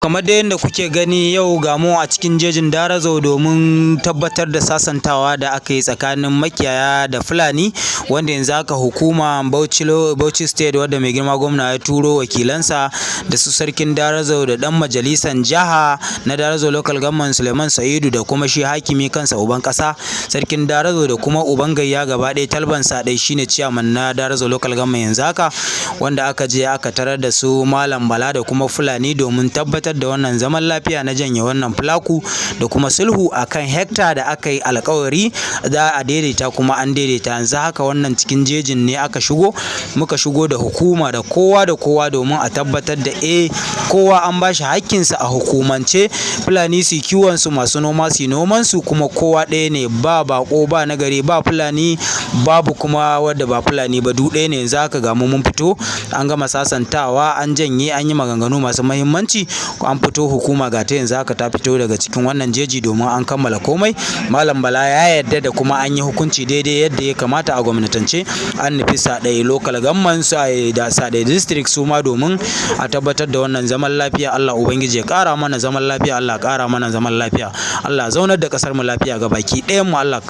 Kamar dai yadda kuke gani, yau ga mu a cikin jejin Darazo domin tabbatar da sasantawa da aka yi tsakanin makiyaya da Fulani, wanda yanzu haka hukuma Bauchi, Bauchi State, wadda mai girma gwamna ya turo wakilansa da su sarkin Darazo da dan majalisan jiha na Darazo Local Government Suleiman Sa'idu, da kuma shi hakimi kansa, uban kasa, sarkin Darazo, da kuma uban gayya gaba ɗaya, Talban Sadai, shine ciyaman na Darazo Local Government yanzu haka, wanda aka je aka tarar da su Malam Bala da kuma Fulani domin tabbatar da wannan zaman lafiya na janye wannan fulaku da kuma sulhu akan hekta da aka yi alkawari za a daidaita, kuma an daidaita. Yanzu haka wannan cikin jejin ne aka shigo, muka shigo da hukuma da kowa da kowa domin a tabbatar da kowa an bashi hakkinsa a hukumance. Fulani su kiwon su, masu noma su noman su, kuma kowa ɗaya ne, ba bako ba na gari, ba Fulani babu kuma wadda ba Fulani ba, duk ɗaya ne. Yanzu haka ga mu mun fito, an gama sasantawa, an janye, an yi maganganu masu muhimmanci, an fito. Hukuma ga ta yanzu haka ta fito daga cikin wannan jeji domin an kammala komai. Malam Bala ya yarda da kuma an yi hukunci daidai yadda ya kamata a gwamnatance. An nufi Sadai Local Government da Sadai District su ma domin a tabbatar da wannan zaman lafiya. Allah Ubangiji ya kara mana zaman lafiya. Allah kara mana zaman lafiya. Allah zaunar da kasar mu lafiya ga baki ɗayan mu. Allah.